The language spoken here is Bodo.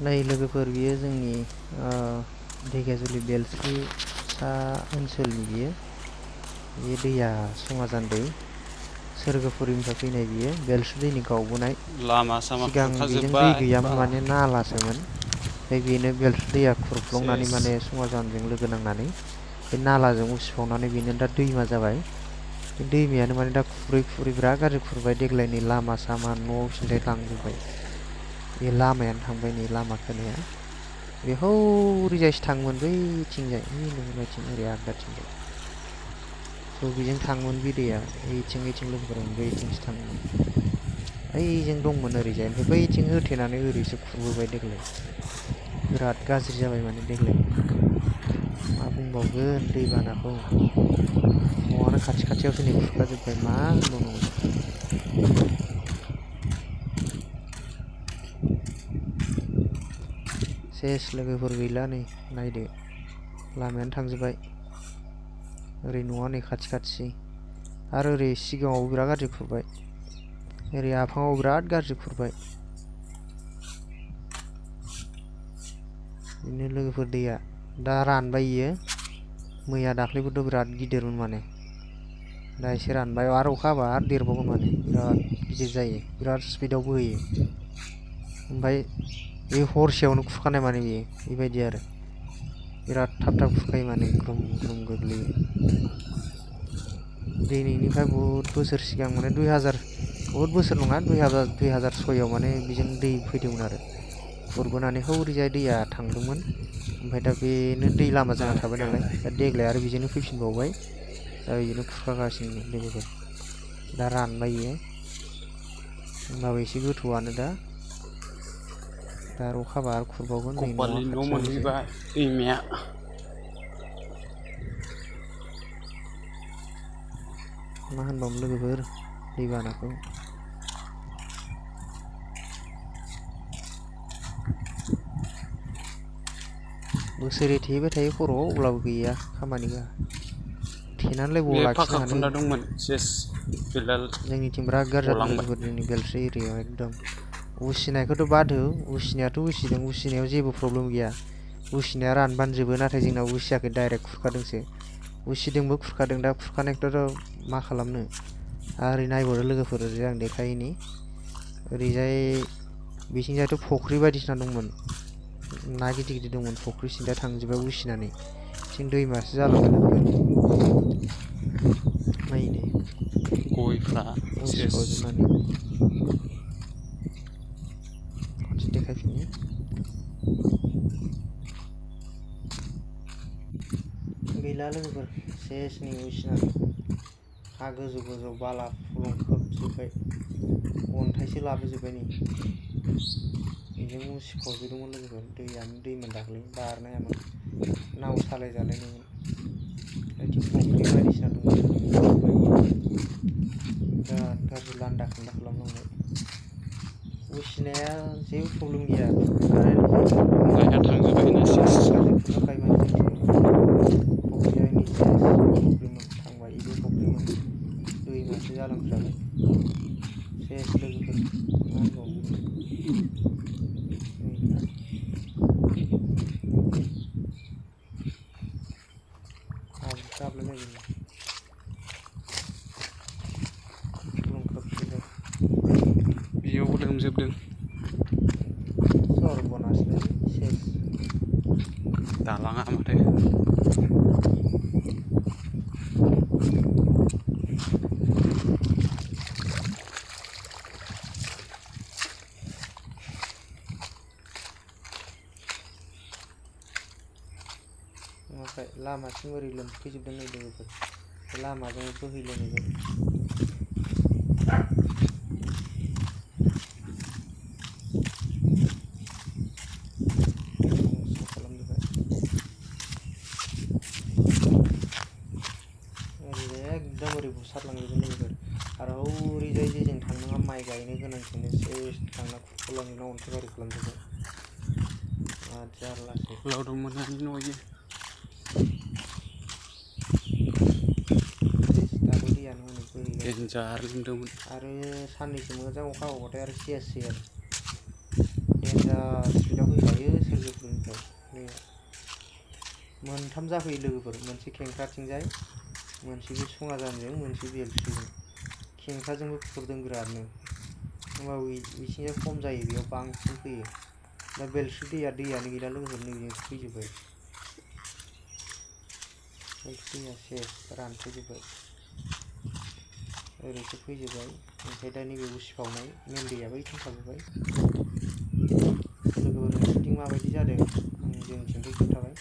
नै लोगोफोर बियो जोंनि ढेकियाजुलि बेलस्रि सा ओनसोलनि बियो दैया समाजान दै सोरगोफुरिनिफ्राय फैनाय बियो बेलस्रि दैनि गावबोनाय लामा सामा सिगां बेजों दै खुरखाजोब्बाय गैयामोन बा माने नालासोमोन ओमफ्राय बेनो बेलस्रि दैया खुरफ्लंनानै सेस माने समाजानजों लोगो नांनानै बे नालाजों उसिफावनानै बेनो दा दैमा जाबाय बे दैमायानो माने दा खुरै खुरै बिराद गाज्रि खुरबाय देग्लायनि लामा सामा न' सिन्थाय लांजोब्बाय बे लामायानो थांबाय नै लामा खोनाया बे हौरैजायसो थाङोमोन बैथिंजाय ओइ नुहुरनायथिं ओरै आगदाथिंजाय स' बेजों थाङोमोन बे दैया ओइथिं लोगोफोर बैथिंसो थाङोमोन ओइजों दंमोन ओरैजाय ओमफ्राय बैथिं होथेनानै ओरैसो खुरबोबाय देग्लाय बिराद गाज्रि जाबाय माने देग्लाय मा बुंबावगोन दैबानाखौ न'आनो खाथि खाथियावसो नै खुरखाजोब्बाय मा होनबावनांगौ जाखो सेस लोगोफोर गैला नै नायदो लामायानो थांजोब्बाय ओरै न'आ नै खाथि खाथिसै आरो ओरै सिगाङावबो बिराद गाज्रि खुरबाय ओरै आफाङाव बिराद गाज्रि खुरबाय बिदिनो लोगोफोर दैया दा रानबाय इयो मैया दाख्लैबोथ' बिराद गिदिरमोन माने दा एसे रानबाय आरो अखा हाबा आरो देरबावगोन माने बिराद गिदिर जायो बिराद स्पिडआव बोहैयो ओमफ्राय बे हरसेयावनो खुरखानाय माने बेयो बेबायदि आरो बिराद थाब थाब खुरखायो माने ग्रुम ग्रुम गोग्लैयो दिनैनिफ्राय बहुद बोसोर सिगां माने 2000 बहुद बोसोर नङा 2006आव माने बेजों दै फैदोंमोन आरो खुरबोनानै हौरैजाय दैया थांदोंमोन ओमफ्राय दा बेनो दै लामा जाना थाबाय नालाय दा देग्लाय आरो बेजोंनो फैफिनबावबाय दा बेजोंनो खुरखागासिनो लोगोफोर दा रानबाय इयो होमबाबो एसे गोथौआनो दा आरो अखा हाबा आरो खुरबावगोन नै न'आ कपालि न' खाथियावनोसै मोनहैबाय दैमाया मा होनबावनो लोगोफोर दैबानाखौ बोसोरै थेबाय थायो खर'आव अब्लाबो गैया खामानि होआ थेनानैलाय बबाव बे लाखिनो फाखा हानो खुन्दा दंमोन सेस बेलाल जोंनिथिं बिराद गाज्रि जादों गलांबाय लोगोफोर जोंनि बेलस्रि एरियायाव एकदम उसिनायखौथ' बाद हो उसिनायाथ' उसिदों उसिनायाव जेबो प्रब्लेम गैया उसिनाया रानबानो जोबो नाथाय जोंनाव उसियाखै डाइरेक्ट खुरखादोंसो उसिदोंबो खुरखादों दा खुरखानायखौथ' मा खालामनो आरो ओरै नायबावदो लोगोफोर ओरै आं देखायनि ओरैजाय बिथिंजायथ' फुख्रि बायदिसिना दंमोन ना गिदिर गिदिर दंमोन फुख्रि सिन्था थांजोब्बाय उसिनानै बिथिं दैमासो जालांबाय लोगोफोर नायदो गयफ्रा सेस उसिफावजोबनानै खनसे देखायफिननि गैला लोगोफोर सेस नै उसिनानै हा गोजौ गोजौ बाला फुलं खोबजोब्बाय अन्थाइसो लाबोजोब्बाय नै बेजों उसिफावजोबदोंमोन लोगोफोर दैयानो दैमोन दाख्लै बारनो हायामोन नाव सालायजालाय नङामोन ओइथिं फुख्रि बायदिसिना दंमोन लोमजोब्बाय बिराद गाज्रि लान्दा खान्दा खालामलांबाय उसिनाया जेबो प्रब्लेम गैया खुरखानायाल'सो नाया थांजोब्बायना सेस बिराद गाज्रि खुरखाखायो माने जोंथिं फख्रिया निजेस फख्रिमोन थांबाय बेबो फख्रिमोन दैमासो जालांस्राबाय सेस लोगोफोर मा होनबावनो गैला हाब्रुसो हाबलायलायबाय फुलुं खोबजोब्बाय बेयावबो लोमजोबदों सर्बनासलै सेस दालाङा माथो ओमफ्राय लामासिम ओरै लोमफैजोबदों नै लोगोफोर लामाजों बोहैलायनाय जादों धंस' खालामजोब्बाय ओरैजाय एकदम ओरै बुसारलांजोबदों लोगोफोर आरो हौरैजाय जेजों थांनाङा माइ गायनो गोनांथिंनो सेस थांना खुरख'लांजोबना अन्थाइ बारि खालामजोब्बाय मा जारलासै लावदुममोनहानि न' इयो सेस दाबो दैयानो हनै बोहैगासिनो देन्जार लोमदोंमोन आरो साननैसो मोजां अखा हाबावबाथाय आरो सेससै आरो देन्जार स्पिडआव फैखागोन मोनथाम जाफैयो लोगोफोर, मोनसे खेंख्राथिंजाय, मोनसे बे सङाजानजों, मोनसे बेलस्रिजों। खेंख्राजोंबो खुरदों बिरादनो, होमबाबो बिथिंजाय खम जायो, बेयाव बांसिन फैयो। दा बेलस्रि दैयानो गैला लोगोफोर, नैबेजोंसो फैजोब्बाय। बेलस्रि दैया सेस रानथ'जोब्बाय, ओरैसो फैजोब्बाय। ओमफ्राय दा नैबे उसिफावनाय मेन दैया बैथिं थाबोबाय। लोगोफोर नोंसोरनिथिं माबायदि जादों आं जोंनिथिंखौ खोन्थाबाय।